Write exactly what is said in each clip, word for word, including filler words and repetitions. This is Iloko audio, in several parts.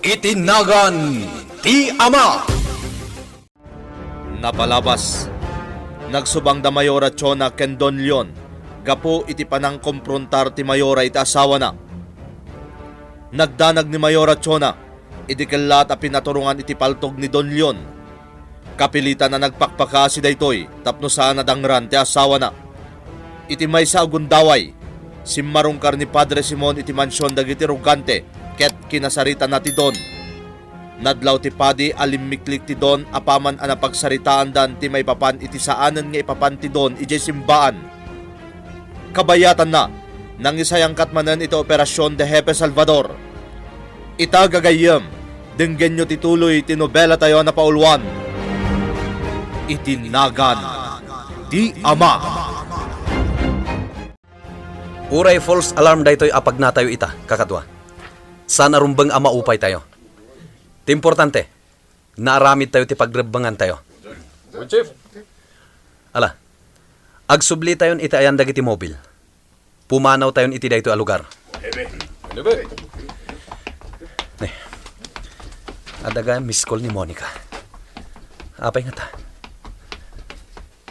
Iti nagan ti Ama. Napalabas, nagsubang da Mayora Chona ken Don Leon gapu iti panangkomprontar ti Mayora iti asawana. Nagdanag ni Mayora Chona idi kellaat a pinaturongan iti paltog ni Don Leon. Kapilitan a nagpakpakaasi daytoy tapno saan a dangran ti asawana. Iti maysa a gundaway, simmarungkar ni Padre Simon iti mansion dagiti rugante ket kinasaritana ti Don. Nadlaw ti padi a limmiklik ti Don apaman a napagsaritaandan ti maipapan iti saanen nga ipapan ti Don idiay simbaan. Kabayatanna, nangisayangkat manen iti Operasion de Jefe Salvador. Ita, gagayyem, denggenyo ti tuloy ti nobelatayo a napauluan, Iti Nagan ti Ama. Uray false alarm daytoy a pagnatayo ita, kakadua. Saan a rumbeng a maupaytayo. Ti importante, naaramidtayo ti pagrebbengantayo. Chief. Ala, agsublitayon iti ayan dagiti mobil. Pumanawtayon iti daytoy a lugar. Ano ba? Ne. Adda gayam miss call ni Monica. Apay ngata?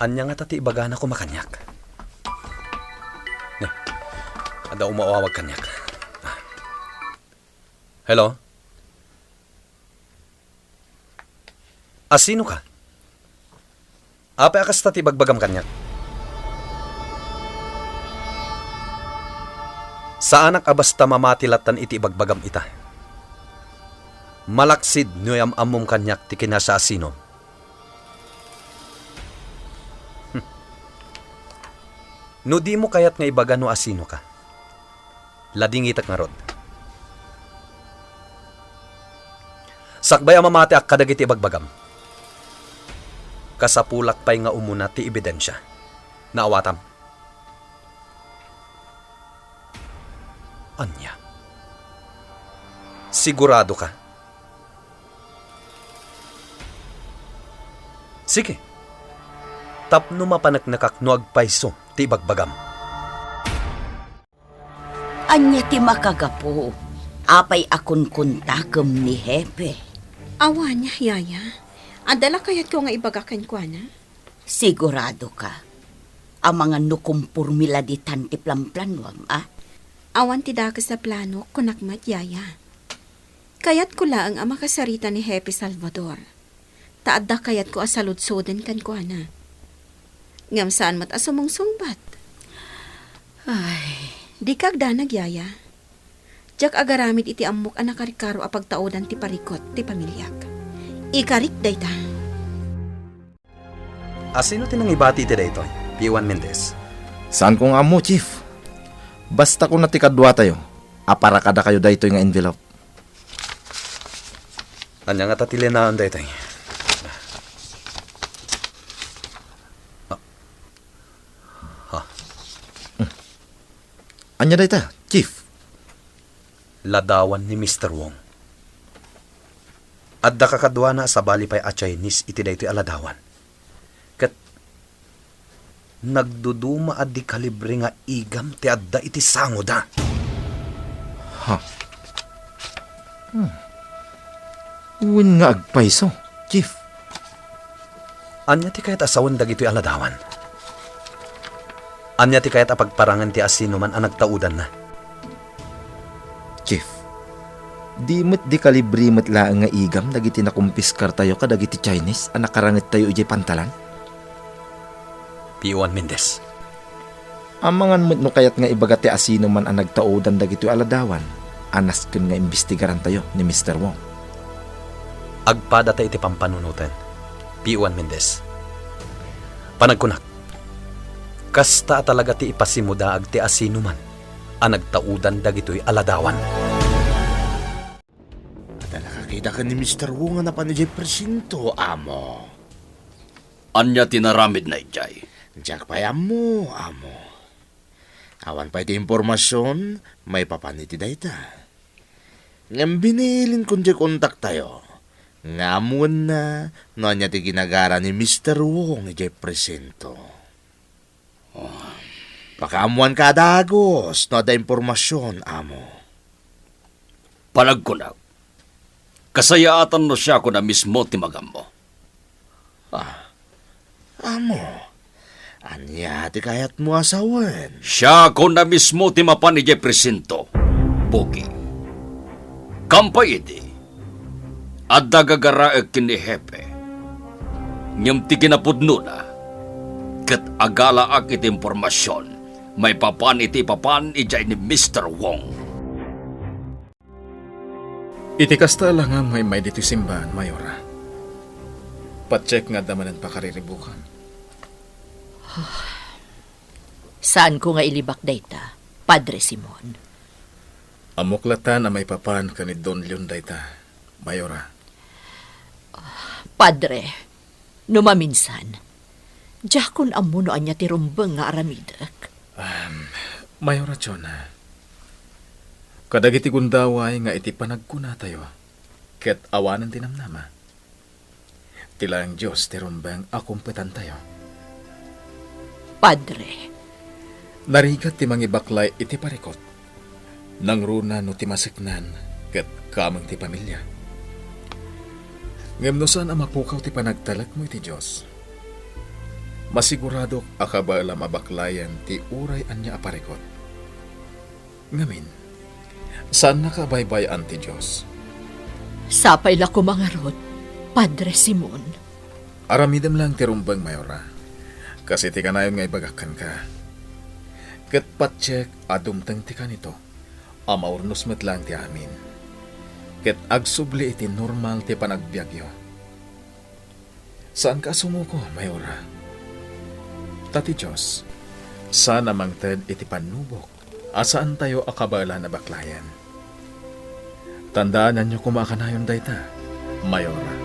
Ania ngata ti ibagana koma kaniak? Ne. Adda umawawag kaniak. Hello? Asinoka? Apay a kasta ti ibagbagam kaniak? Saanak a basta mamati lattan iti ibagbagam ita. Malaksid no yam-ammom kaniak ti kinasaasinum. Hmm. No dimo kayat nga ibaga no asinoka, ladingitek ngarud. Sakbay a mamatiak kadagiti ibagbagam, kasapulak pay nga umuna ti ebidensia. Naawatam? Ania? Sigurado ka? Sige. Tapno mapaneknekak no agpayso ti ibagbagam. Ania ti makagapu? Apay a kunkuntakem ni Hepe? Awan, Yaya. Adda la kayatko nga ibaga kenkuana. Sigurado ka? Amangan no kumpormi la ditan ti planplanuam, a? Awan ti dakes a plano, kunak met, Yaya. Kayatko laeng a makasarita ni Hepe Salvador. Ta adda kayatko a saludsoden kenkuana. Ngem saan met a sumungsungbat. Ay. Dika agdanag, Yaya. Diak agaramid iti ammok a nakarikaro a pagtaudan ti parikut ti pamiliak. Ikarik dayta. Asino ti nangibati iti daytoy? P one Mendez. Saanko nga ammo, Chief. Basta kuna ti kaduatayo, aparakadakayo daytoy nga envelope. Ania ngata ti linaen daytoy? Ah. Ha? Ania dayta, Chief? Ladawan ni Mister Wong. Adda kakaduana a sabali pay a Chinese iti daytoy a ladawan. Ket nagduduma a di kalibre nga igam ti adda iti sangoda. Ha? Hmm. Wen nga agpayso, Chief. Ania ti kayat a sawen dagitoy a ladawan? Ania ti kayat a pagparangen ti asinoman a nagtaudanna? Chief, di met di kalibre met laeng nga igam dagiti nakumpiskartayo kadagiti Chinese a nakarangettayo idiay pantalan? P one Mendez. Amangan met no kayat nga ibaga ti asinoman a nagtaudan dagitoy a ladawan a nasken nga imbestigarantayo ni Mister Wong. Agpadata iti pampanunoten, P one Mendez. Panagkunak, kasta a talaga ti ipasimudaag ti asinoman a nagtaudan dagitoy a ladawan. Adda nakakita ken ni Mister Wong a napan idiay presinto, amo. Ania ti naramidna idiay? Diak pay ammo, amo. Awan pay ti impormasion maipapan iti dayta. Ngem binilinkon diay kontaktayo nga ammoenna no ania ti ginagara ni Mister Wong idiay presinto. Oh. Pakaammoanka a dagus no adda impormasion, amo. Panagkunak, Kasayaatan no siakon a mismo ti magammo. Ah, amo, ania ti kayatmo a sawen? Siakon a mismo ti mapan idiay presinto, Pogi. Kampay idi, adda gagaraek ken ni Hepe. Ngem ti kinapudnona, ket agalaak iti impormasion maipapan iti ipapan idiay ni Mister Wong. Iti kasta la nga maymay ditoy simbaan, Mayora. Patiek nga adda manen pakariribukan. Saanko nga ilibak dayta, Padre Simon. Ammok latta a maipapan ken ni Don Leon dayta, Mayora. Padre, no maminsan, diakon ammo no ania ti rumbeng nga aramidek. Um, Mayora Chona, kadagiti gundaway nga iti panagkunatayo, ket awanen ti namnama. Ti laeng Dios ti rumbeng a kumpetantayo. Padre. Narigat ti mangibaklay iti parikut. Nangruna no ti maseknan ket kameng ti pamilia. Ngem no saan a mapukaw ti panagtalekmo iti Dios, masiguradok a kabaelam a baklayen ti uray ania a parikut. Ngamin, saannaka a baybay-an ti Dios. Sapay la koma ngarud, Padre Simon. Aramidem laeng ti rumbeng, Mayora. Kas iti kanayon nga ibagak kenka. Ket patiek a dumteng ti kanito a maurnos met laeng ti amin. Ket agsubli iti normal ti panagbiagyo. Saanka a sumuko, Mayora. Ta ti Dios, saan a mangted iti pannubok a saantayo a kabaelan a baklayen. Tandaananyo koma a kanayon dayta, Mayora.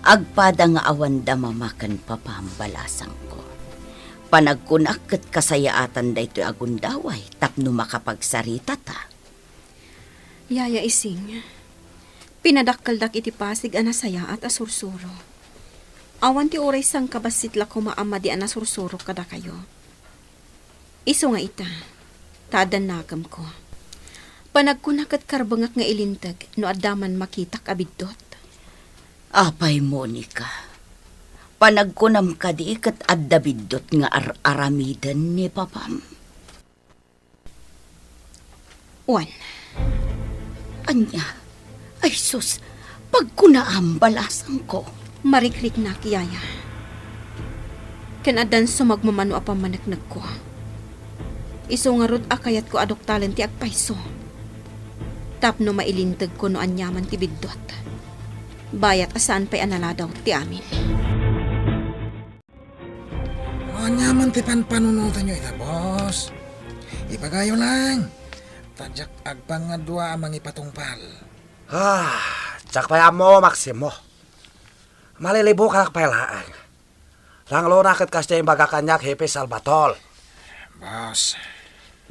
Agpada nga awanda mama ken papam, balasangko. Panagkunak ket kasayaatan daytoy a gundaway tapno makapagsaritata. Yaya Ising, pinadakkeldak iti Pasig a nasayaat a sursuro. Awan ti uray sangkabassit la koma a madi a nasursuro kadakayo. Isu nga ita, ta adda nakemko. Panagkuna ket karbengak nga ilinteg no adda man makitak a biddut. Apay, Monica, panagkunam kadi ket adda biddut nga ar-aramiden ni papam? Wen. Ania? Ay sus, pagkunaam, balasangko. Marikriknak, yaya. Ken addan sumagmamano a pammaneknekko. Isu ngarud a kayatko a duktalen ti agpayso. Tapno mailintegko no aniaman ti biddut. Bayat a saan pay a naladaw ti amin. Aniaman ti panpanunotanyo ita, boss? Ibagayo lang. Ta diak agpangngadua a mangipatungpal. Ah, diak pay ammo, Maximo. Malilibukanak pay laeng. Langlona ket kasdiay imbagak kaniak, Hepe Salvatore. Boss.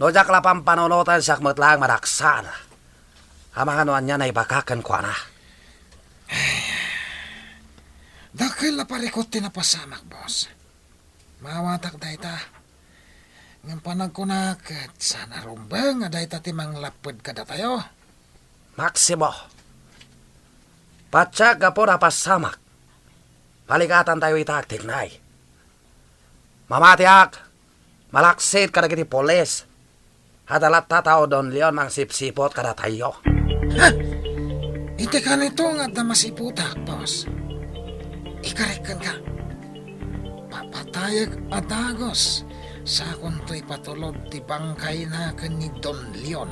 No diak la panpanunotan, siak met laeng madaksan. Amangan no ania naibagak kenkuana. Dakkel a parikut ti napasamak, boss. Maawatak dayta. Ngem panagkunak ket saan a rumbeng a dayta ti manglapped kadatayo. Maximo, patiek gapu napasamak. Paligatantayo ita agtignay. Mamatiak, malaksid kadagiti pulis. Adda latta tao, Don Leon, mangsipsiput kadatayo. Ha? Iti kanito nga adda masiputak, boss. Ikarik kenka. Papatayek a dagus, sakonto ipatulod ti bangkayna ken ni Don Leon.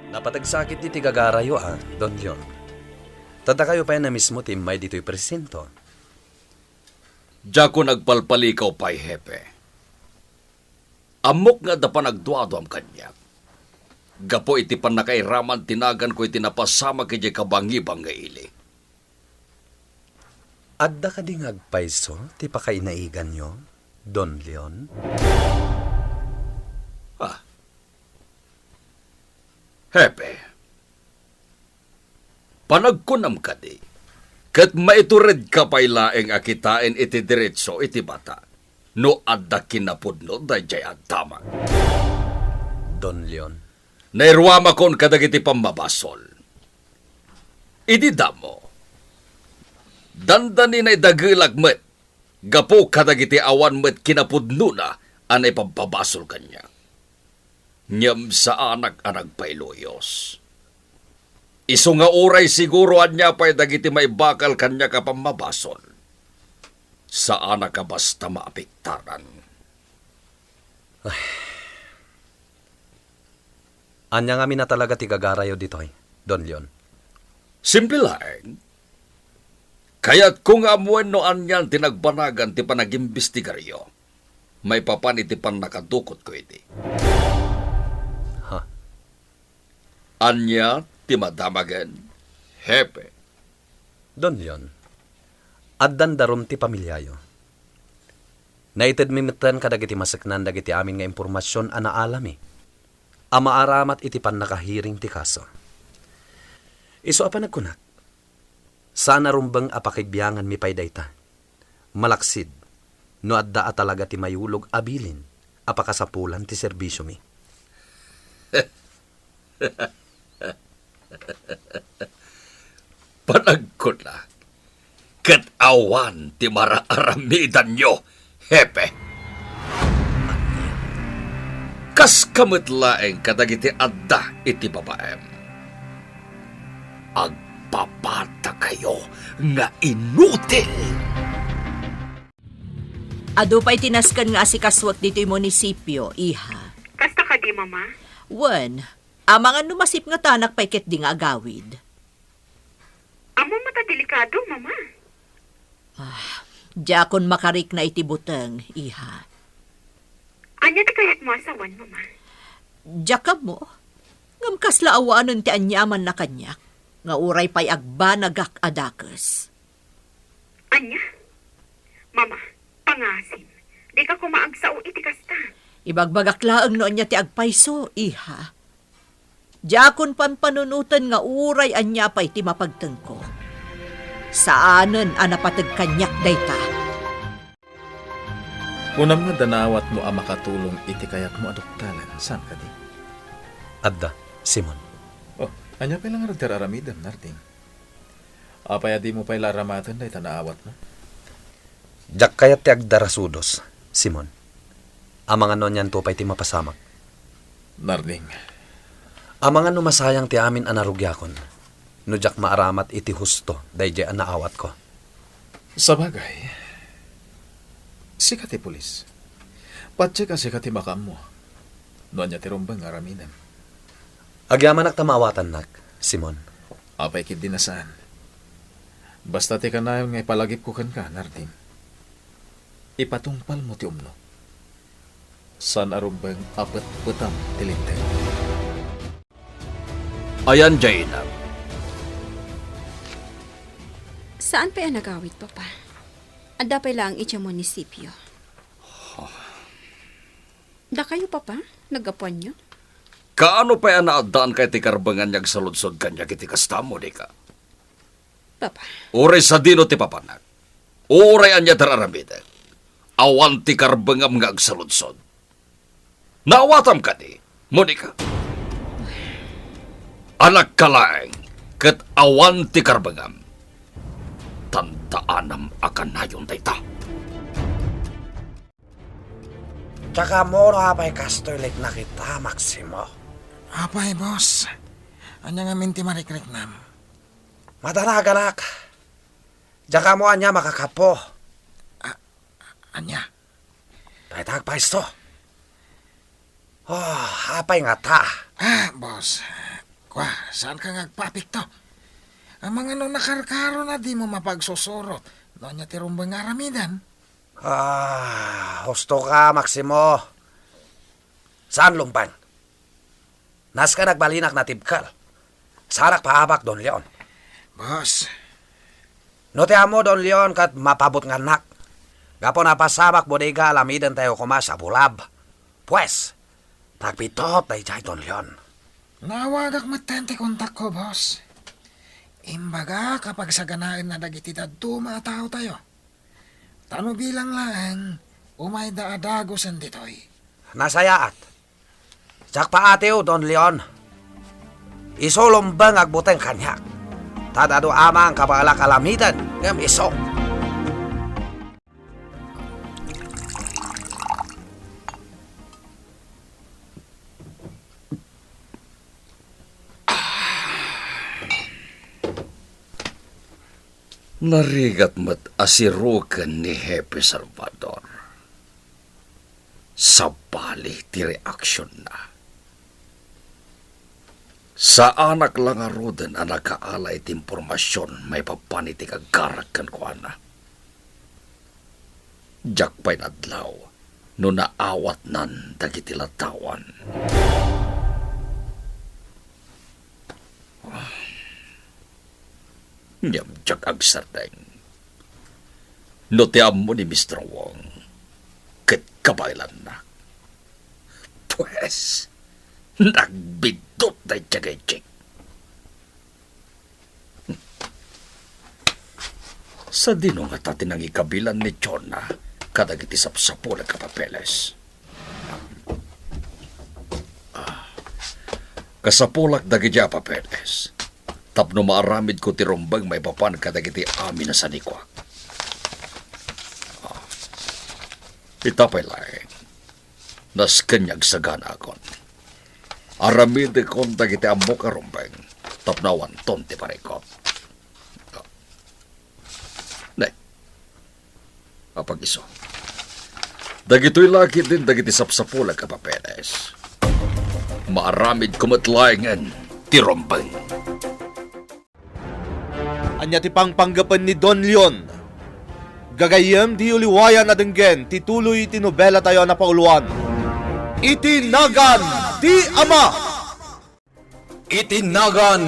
Napateg sakit iti gagarayo a, Don Leon. Ta dakayo pay a mismo ti immay ditoy presinto. Diakon agpalpalikaw pay, Hepe. Ammok nga adda panagduaduam kaniak. Gapu iti pannakairaman ti naganko iti napasamak idiay kabangibang nga ili. Adda kadi nga agpayso ti pakainaiganyo, Don Leon? Ah. Hepe, panagkunam kadi, ket maituredka pay laeng a kitaen iti derecho iti bata no adda kinapudno daydiay a damag. Don Leon, Nairuamakon kadagiti pammabasol. Idi damo, dandani naidagelak met gapu kadagiti awan met kinapudnona a naipabbabasol kaniak. Ngem saanak a nagpailuyos. Isu nga uray siguro ania pay dagiti maibakal kaniak a pammabasol. Saanak a basta maapektaran. Ania ngamin a talaga ti gagarayo ditoy, Don Leon? Simple laeng. Kayatko nga ammoen no anian ti nagbanagan ti panagimbestigaryo maipapan iti pannakadukotko idi. Ha? Ania ti madamagen, Hepe? Don Leon, addan darum ti pamiliayo. Naitedmi metten kadagiti maseknan dagiti amin nga impormasion a naalami a maaramat iti pannakahearing ti kaso. Isu a panagkunak, saan a rumbeng a pakibianganmi pay dayta, malaksid no adda a talaga ti mayulog a bilin a pakasapulan ti serbisiomi. Panagkunak, ket awan ti maraaramidanyo, Hepe. Kaska met laeng kadagiti adda iti babaem. Agpapatakayo nga inutil! Adu pay ti nasken nga asikasuek ditoy munisipio, iha. Kasta kadi, Mama? Wen, amangan no masipngetanak pay ketdi nga agawid. Ammom met a delikado, Mama. Ah, diakon makarikna iti buteng, iha. Ania ti kayatmo a sawen, Mama? Diak ammo. Ngem kasla awanen ti aniamanna kaniak, nga uray pay agbanagak a dakes. Ania? Mama, pangasim, dika koma agsao iti kasta. Ibagbagak laeng no ania ti agpayso, iha. Diakon pampanunoten nga uray ania pay ti mapagtengko. Saanen a napateg kaniak dayta. Kunam nga adda naawatmo a makatulong iti kayatmo a duktalan, saan kadi? Adda, Simon. Oh, ania pay la ngarud ti ar-aramidem, Narding? Apay a dimo pay la aramaten dayta naawatmo? Diak kayat ti agdarasudos, Simon. Amangan no anianto pay ti mapasamak. Narding. Amangan no masayang ti amin a narugiakon no diak maaramat iti husto daydiay a naawatko. Sabagay, sika ti pulis. Patiek a sika ti makaammo no ania ti rumbeng nga aramidem. Agyamanak ta maawatannak, Simon. Apay ketdi a saan? Basta ti kanayon nga ipalagipko kenka, Narding. Ipatungpalmo ti umno. Saan a rumbeng a petpetam ti linteg. Ayan, Jaina. Saan pay a nagawid, Papa? Adda pay laeng idiay munisipio. Dakayo, Papa? Naggapuanyo? Kaano pay a naaddaanka iti karbengan nga agsaludsod kaniak iti kasta, Monica? Papa. Uray sadino ti papanak, uray ania ti ar-aramidek, awan ti karbengam nga agsaludsod. Naawatam kadi, Monica? Anakka laeng ket awan ti karbengam. Tandaanam a kanayon dayta. Diak ammo no apay kastoy riknak ita, Maximo. Apay, boss? Ania ngamin ti marikriknam? Madanaganak. Diak ammo ania makakapo. A-, ania? Dayta agpaisto. Oh, apay ngata? Ah, boss. Kua, saanka nga agpapikto? Amangan no nakarkaro na dimo mapagsusurot no ania ti rumbeng nga aramidem? Ah, husto ka, Maximo. Saan lumbeng? Nasken agbalinak natibkel. Saanak paabak, Don Leon. Boss. No ti ammo, Don Leon, ket mapabutngannak. Gapu napasamak bodega a lamiden tayo koma sa Bulab. Pues, nagbitot daydiay, Don Leon. Naawagak metten ti kontakko, boss. Imbagak a pagsaganaenna dagiti dadduma a taotayo. Ta no bilang laeng, umayda a dagusen ditoy. Nasayaat. Diak paatiw, Don Leon. Isu rumbeng agbuteng kaniak. Ta adu amang kabaelak aramiden, ngem isu. Narigat met a siruken ni Hepe Salvador. Sabali ti reaksionna. Saanak la ngaruden a nakaala iti impormasion maipapan iti kaggarak kenkuana. Diak pay nadlaw no naawatnan dagiti latawan. Ngem diak agsardeng no ti ammo ni Mister Wong ket kabaelanna. Pues, nagbiddut dayta gayjek. Sadino ngata ti nangikabilan ni Jonah kadagiti sapsapulek a papeles? Ah, kasapulak dagiti a papeles tapno maaramidko ti rumbeng maipapan kadagiti amin a sanikuak. Ah, ita pay laeng, nasken nga agsaganakon. Aramidekon dagiti ammok a rumbeng tapno awanton ti parikot. Ne, apag-isu. Dagitoy la ketdin dagiti sapsapulek a papeles. Maaramidko met laengen ti rumbeng. Ania ti pangpanggepen ni Don Leon? Gagayyem diyo liwayan a denggen ti tuloy ti nobelatayo a napauluan, Iti Nagan ti Ama. Iti Nagan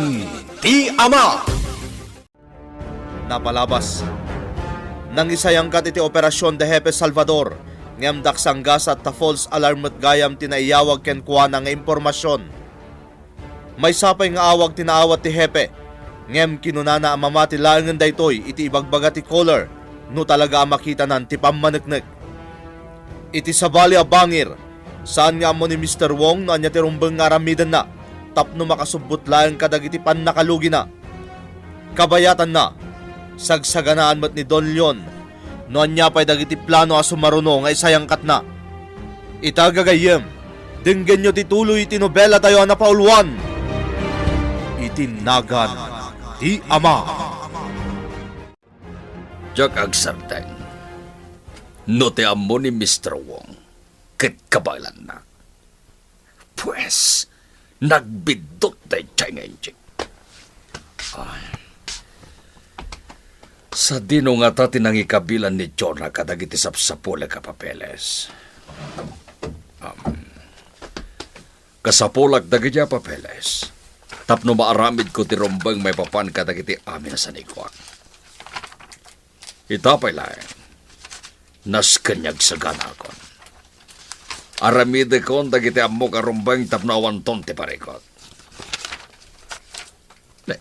ti Ama. Napalabas. Nangisayangkat iti operasion da Hepe Salvador, ngem daksanggasat ta false alarm met gayam ti naiyawag kenkuana nga impormasion. Maysa pay nga awag ti naawat ti Hepe, ngem kinunana a mamati laengen daytoy iti ibagbaga ti caller no talaga a makitanan ti pammaneknek. Iti sabali a bangir, saan nga ammo ni Mister Wong no ania ti rumbeng nga aramidenna tapno makasubbot laeng kadagiti pannakalugina. Kabayatanna, sagsaganaan met ni Don Leon no ania pay dagiti plano a sumaruno nga isayangkatna. Ita gagayyem, denggenyo ti tuloy ti nobelatayo a napauluan, Iti Nagan ti Ama. Diak agsardeng no ti ammo ni Mister Wong ket kabaelanna. Pues, nagbiddut daydiay nga injek. Ay. Sadino ngata ti nangikabilan ni Jonah kadagiti sapsapulek a papeles? Um, kasapulak dagiti a papeles tapno maaramidko ti rumbeng maipapan kadagiti amin a sanikuak. Ita pay laeng, nasken nga agsaganakon. Aramidekon dagiti ammok a rumbeng tapno awanton ti parikot. Ne,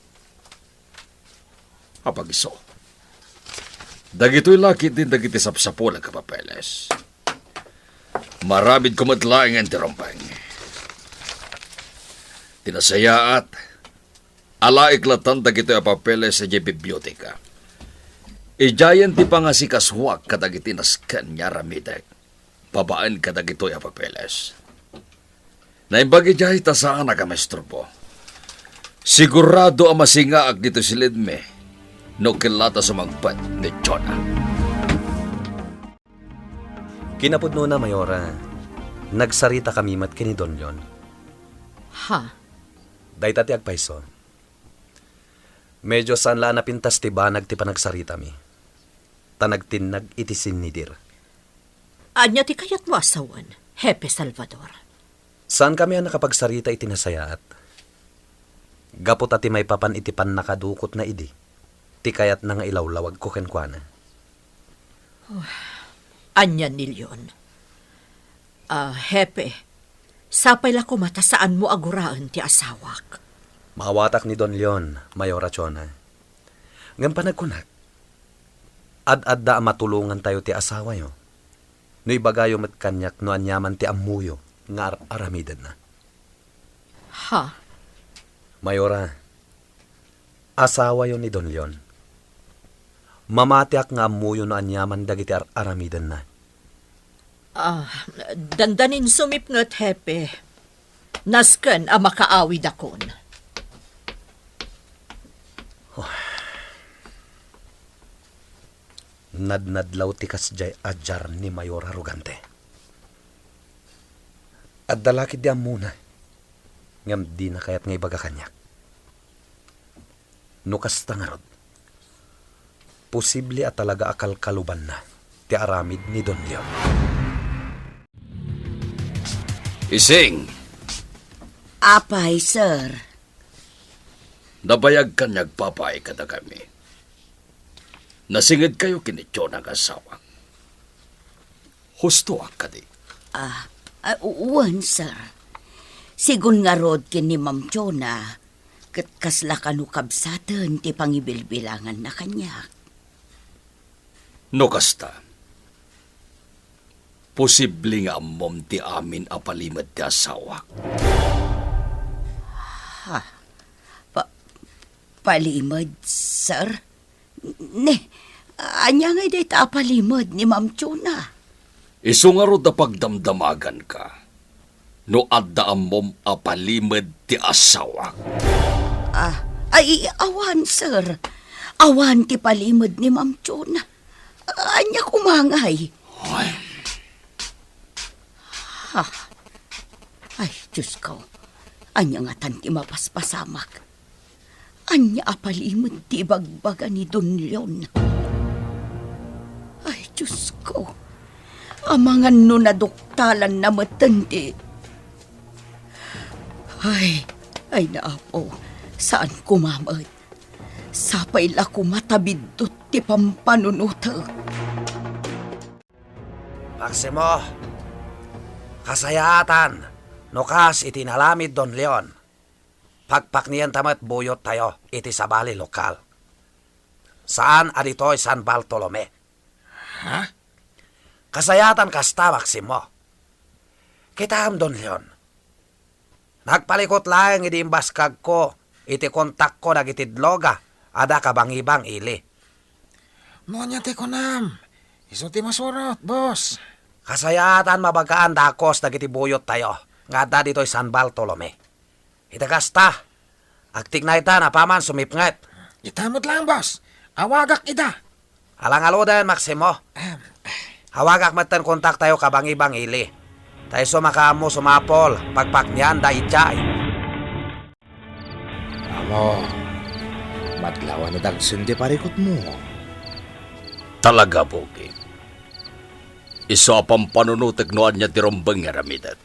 apag-isu. Dagitoy la ketdin dagiti sapsapulek a papeles. Maaramidko met laengen ti rumbeng. Ti nasayaat, alaek latan dagitoy a papeles idiay biblioteka. Idiayen ti pangasikasuak kadagiti nasken nga aramidek babaen kadagitoy a papeles. Naimbag idiay ta saanak a maisturbo. Sigurado a masingaak ditoy silidmi no kella ta sumangpet ni Jonah. Kinapudnona, Mayora, nagsaritakami met ken ni Don Leon. Ha? Dayta ti agpayso. Medyo saan la a napintas ti banag ti panagsaritami. Ta nagtinnag iti sinnidir. Ania ti kayatmo a sawen, Hepe Salvador? Saankami a nakapagsarita iti nasayaat. Gapu ta ti maipapan iti pannakadukotna idi, ti kayatna nga ilawlawagko kenkuana. Oh, ania ni Leon? Ah, Hepe, sapay la koma ta saanmo a guraen ti asawak. Maawatak ni Don Leon, Mayora Chona. Ngem panagkunak, ad-adda a matulongantayo ti asawayo no ibagayo met kaniak no aniaman ti ammoyo nga ar-aramidenna. Ha? Mayora, asawayo ni Don Leon. Mamatiak nga ammoyo no aniaman dagiti ar-aramidenna. Ah, dandanin sumipnget, Hepe. Nasken a makaawidakon. Nadnadlaw ti kasdiay a diar ni Mayor Arrogante. Adda la ketdi ammona, ngem dina kayat nga ibaga kaniak. No kasta ngarud, posible a talaga a kalkalubanna ti aramid ni Don Leon. Ising! Apay, sir. Nabayag kan nga agpapay kadakami. Nasingedkayo ken ni Jonah nga asawak. Hustoak kadi? Ah, ah, u-, wen, sir. Sigun ngarud ken ni Ma'am Jonah, ket kasla kano kabsaten ti pangibilbilanganna kaniak. No kasta, posible nga ammom ti amin a palimed ti asawak. Ha? Pa-, palimed, sir? Ne, ania ngay dayta a palimed ni Ma'am Jonah? Isu ngarud a pagdamdamaganka no adda ammom a palimed ti asawak. Ah, ay, awan, sir. Awan ti palimed ni Ma'am Jonah. Ania koma ngay? Ay. Ha? Ay, Diyos ko. Ania ngatan ti mapaspasamak? Ania a palimed ti ibagbaga ni Don Leon? Ay, Diyos ko. Amangan no naduktalanna metten ti... Ay, ay, Apo, saan koma met. Sapay la koma ta biddut ti pampanunotek. Maximo, kasayaatan no kas iti inaramid Don Leon. Pakpaknienta met buyottayo iti sabali lokal. Saan a ditoy San Bartolome. Ha? Kasayaatan kasta, Maximo. Kitaem, Don Leon. Nagpalikut laeng idi imbaskagko iti kontakko dagiti dloga a da kabangibang ili. No ania ti kunam? Isu ti masurot, boss. Kasayaatan mabagaan dakes dagiti buyottayo nga adda ditoy San Bartolome. Ita kasta, agtignaytan apaman sumipnget. Ita met laeng, boss. Awagak ida. Alangaluden, Maximo. Em. Awagak metten kontaktayo kabangibang ili. Ta isu makaammo sumapul, pagpaknianda idiay. Amo, madlaw a nadagsen ti parikutmo. Talaga, Pogi. Isu a pampanunotek no ania ti rumbeng nga aramidek.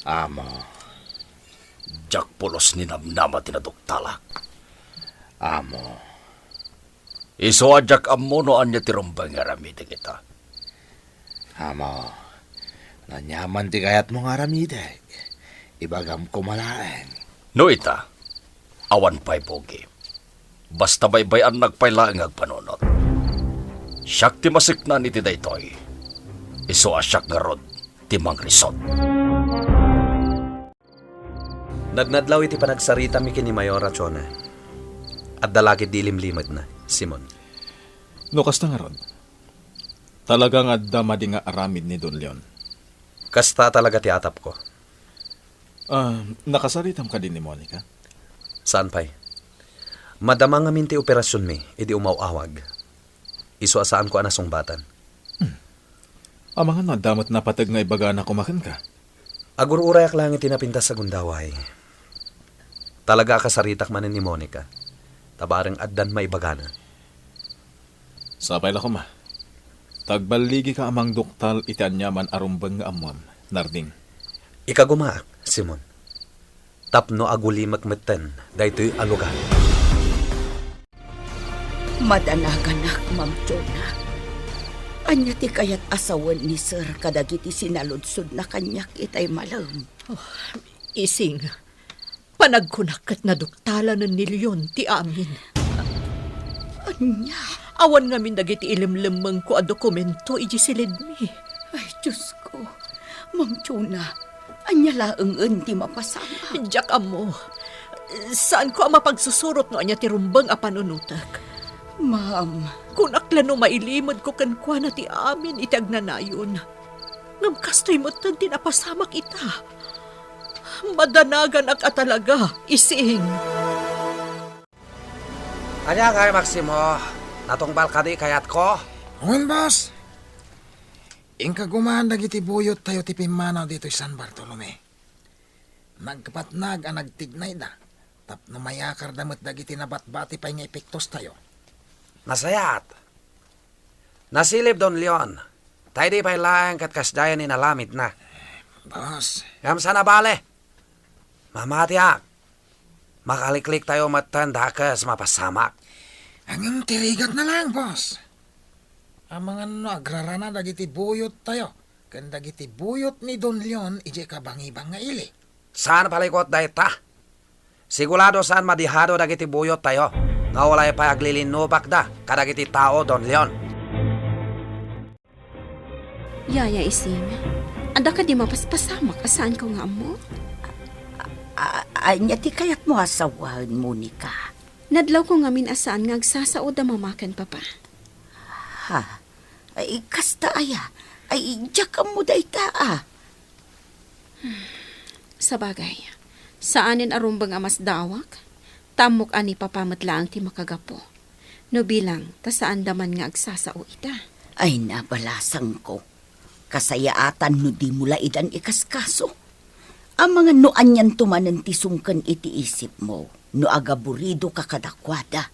Amo. Diak pulos ni namnama ti naduktalak. Amo. Isu a diak ammo no ania ti rumbeng nga aramidek ita. Amo, no aniaman ti kayatmo nga aramidek, ibagam koma laeng. No ita, awan pay, Pogi. Basta baybay-annak pay laeng nga agpanunot. Siak ti masiknaan iti daytoy. Isu a siak ngarud ti mangrisot. Nadnadlaw iti panagsaritami ken ni Mayor a Jonah. Adda la ketdi ilimlimedna, Simon. No kasta ngarud, talaga nga adda madi nga aramid ni Don Leon. Kasta talaga ti atapko. Ah, nakasaritam kadi ni Monica? Saan pay. Madama ngamin ti operasionmi idi umaw-awag. Isu a saanko a nasungbatan. Hmm. Amangan no adda met napateg nga ibagana koma kenka. Agur-urayak laeng iti napintas a gundaway. Talaga a kasaritak manen ni Monica. Ta bareng addan maibagana. Sapay la koma. Ta agballigika a mangduktal iti aniaman a rumbeng nga ammom, Narding. Ikagumaak, Simon. Tapno agulimek metten daytoy a lugar. Madanaganak, Ma'am Jonah. Ania ti kayat a sawen ni Sir kadagiti sinaludsodna kaniak itay malem? Oh, Ising, panagkunak ket naduktalanen ni Leon ti amin. Ania? Awan ngamin dagiti ilemlemmengko a dokumento idiay silidmi. Ay, Diosko. Ma'am Jonah, ania laengen ti mapasamak? Diak ammo. Saanko a mapagsusurot no ania ti rumbeng a panunotek. Ma'am. Kunak la no mailimedko kenkuana ti amin iti agnanayon. Ngem kastoy metten ti napasamak ita. Madanaganak a talaga, Ising. Ania ngay, Maximo? Natungbal kadi kayatko? Wen, boss. Inka gumaan dagiti buyottayo ti pimmanaw ditoy San Bartolome. Nagpatnag a nagtignayda tapno mayakarda met dagiti nabatbati pay nga epektostayo. Nasayaat. Nasilip, Don Leon. Ta idi pay laeng ket kasdiay inalamidna. Boss. Ngem saan a bale. Mamatiak. Makalikliktayo metten dakes mapasamak. Ngem ti rigatna laeng, boss. Amangan no agrarana dagiti buyottayo ken dagiti buyot ni Don Leon idiay kabangibang nga ili. Saan palikot dayta? Sigurado saan madihado dagiti buyottayo nga ulay pay aglilinnupakda kadagiti tao, Don Leon. Yaya Ising, adda kadi mapaspasamak a saanko nga ammo? A-, ania ti kayatmo a sawen, Monica? Nadlawko ngamin a saan nga agsasaoda mama ken papa. Ha? Ay, kasta aya? Ay, diak ammo dayta, a. Sabagay, saanen a rumbeng a masdaawak, ta ammok a ni papa met laeng ti makagapu. No bilang, ta saanda man nga agsasao ita. Ay, nabalasangko. Kasayaatan no dimo la idan ikaskaso. Amangan no anianto manen ti sungken iti isipmo no agaburidoka kadakuada.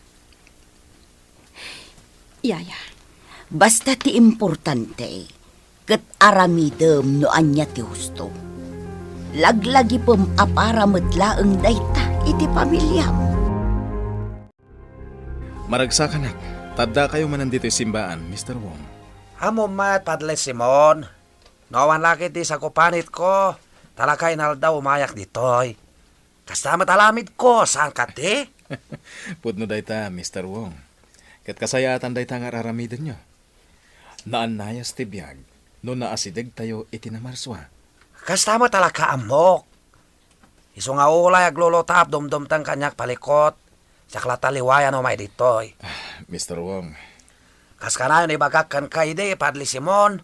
Yaya. Basta ti importante, ket aramidem no ania ti husto. Laglagipem a para met laeng dayta iti pamiliam. Maragsakanak, ta addakayo manen ditoy simbaan, Mister Wong. Ammom met, Padre Simon. No awan la ketdi sakupanitko, talaka inaldaw umayak ditoy. Kasta met alamidko, saan kadi? Pudno dayta, Mister Wong. Ket kasayaatan dayta nga ar-aramidenyo. Naannayas ti biag no naasidegtayo iti namarsua. Kasta met talaka ammok. Isu nga ulay aglulutap dumdumteng kaniak palikot, diak la taliwayan umay ditoy. Ah, Mister Wong. Kas kanayon ibagak kenka idi, Padre Simon,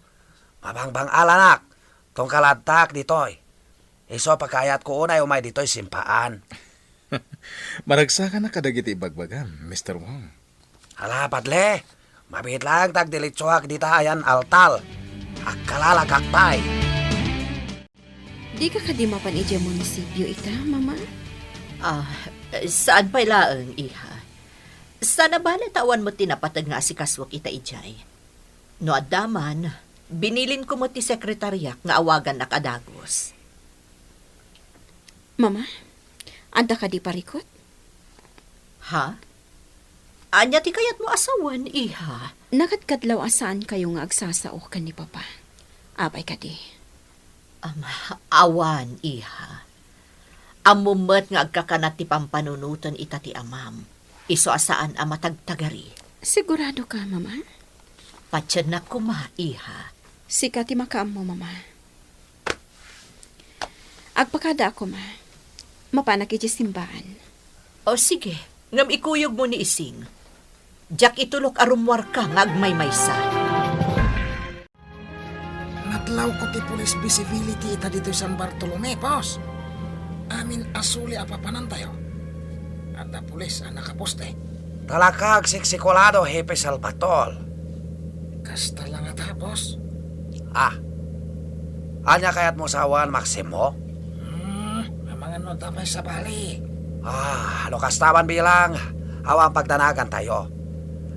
mabangbang-alanak, tungkal addak ditoy. Isu a pakaayatko unay umay ditoy simbaan. Maragsakanak kadagiti ibagbagam, Mister Wong. Ala, Padre, mabiit laeng ta agdiretsoak dita ayan altar. Agkalalagak pay. Dika kadi mapan idiay munisipio ita, Mama? Ah, saan pay laeng, iha. Saan a bale ta awan met ti napateg nga asikasuak ita idiay. No adda man, binilinko met ti sekretariak nga awagannak a dagus. Mama, adda kadi parikut? Ha? Ania ti kayatmo a sawen, iha? Nakadkadlaw a saankayo nga agsasao ken ni Papa. Apay kadi? Am, awan, iha. Ammom met nga agkakanat ti pampanunoten ita ti amam. Isu a saan a matagtagari. Sigurado ka, Mama? Patiennak koma, iha. Sika ti makaammo, Mama. Agpakada a koma. Mapanak idiay simbaan. O, sige. Ngem ikuyogmo ni Ising. Diak itulok a rummuarka nga agmaymaysa. Nadlawko ti police visibility ita ditoy San Bartolome, boss. Amin a suli a papanantayo. Adda pulis a nakaposte. Talaka agsiksikulado, Hepe Salvatore. Kasta la ngata, boss. Ah. Ania kayatmo sawen, Maximo? Hmm, amangan no adda pay sabali. Ah, no kasta man bilang, awan pagdanagantayo.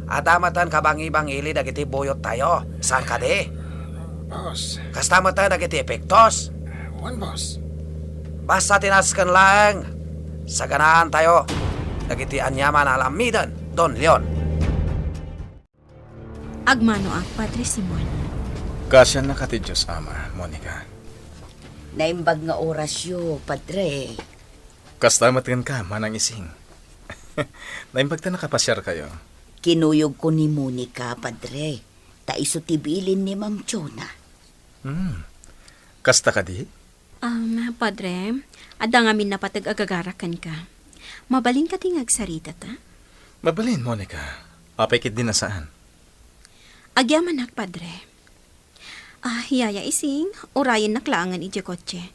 Adda metten kabangibang ili dagiti buyottayo. Saan kadi? Boss. Kasta metten dagiti epektos. Wen, boss. Basta ti nasken laeng, saganaantayo dagiti aniaman a alamiden, Don Leon. Agmanoak, Padre Simon. Kaasiannaka ti Dios Ama, Monica. Naimbag nga orasyo, Padre. Kasta met kenka, Manang Ising. Naimbag ta nakapasiarkayo. Kinuyogko ni Monica, Padre, ta isu ti bilin ni Ma'am Jonah. Hmm. Kasta kadi? Um, Padre, adda ngamin napateg a gagara kenka. Mabalin kadi nga agsaritata? Mabalin, Monica. Apay ketdi a saan? Agyamanak, Padre. Ah, Yaya Ising, urayennak laengen idiay kotse.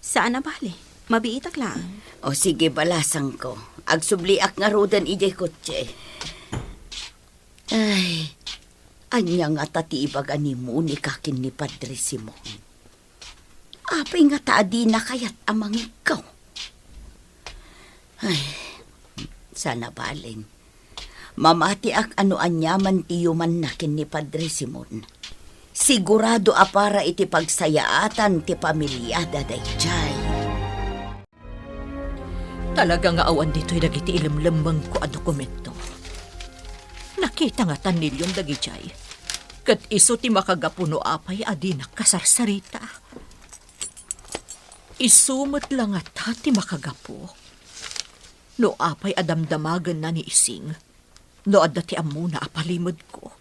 Saan a bale, mabiitak laeng. O sige, balasangko. Agsubliak ngaruden idiay kotse. Ay, ania ngata ti ibaga ni Monica ken ni Padre Simon? Apay ngata a dina kayat a mangikkaw? Ay, saan a bale. Mamatiak a no aniaman ti yumanna ken ni Padre Simon, sigurado a para iti pagsayaatan ti pamiliada daydiay. Talaga nga awan ditoy dagiti ilemlemmengko a dokumento. Nakita ngatan ni Leon dagidiay, ket isu ti makagapu no apay a dinak kasarsarita. Isu met la ngata ti makagapu no apay a damdamagenna ni Ising no adda ti ammona a palimedko.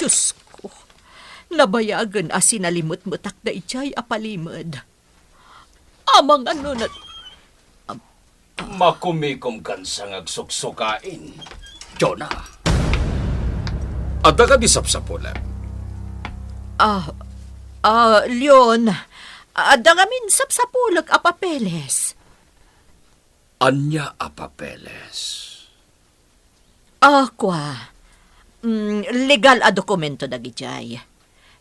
Diosko, nabayagen a sinalimetmetak daydiay a palimed. Amangan no nat-, Makumikom kan sa nga agsuksukain, Jonah. Adda kadi sapsapulem? Ah, ah, Leon, adda ngamin sapsapulek a papeles. Ania a papeles? Ah, kua. Mm, legal a dokumento dagidiay.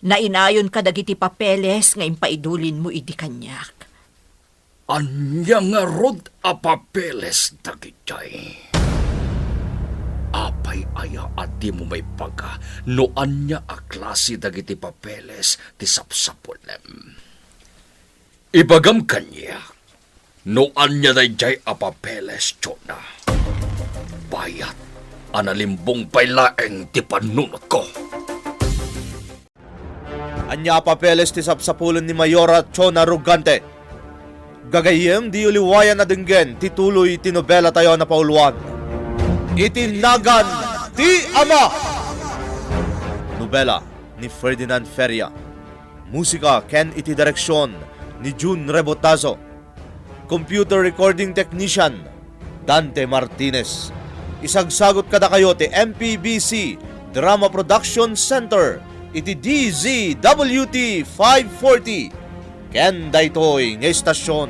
Nainayon kadagiti papeles nga impaidulinmo idi kaniak. Ania ngarud a papeles dagidiay? Apay aya a dimo maibaga no ania a klase dagiti papeles ti sapsapulem? Ibagam kaniak no ania daydiay a papeles, Jonah. Bayat a nalimbong pay laeng ti pannunotko. Ania a papeles ti sapsapulen ni Mayora Chona Rugante? Gagayyem, diyo liwayan a denggen ti tuloy ti nobelatayo a napauluan, Iti Nagan ti Ama. Nobela ni Ferdinand Feria. Musika ken iti direksion ni Jun Rebotazo. Computer recording technician, Dante Martinez. Isagsagut kadakayo ti M P B C Drama Production Center iti D Z W T five forty. Ken daytoy nga istasyon,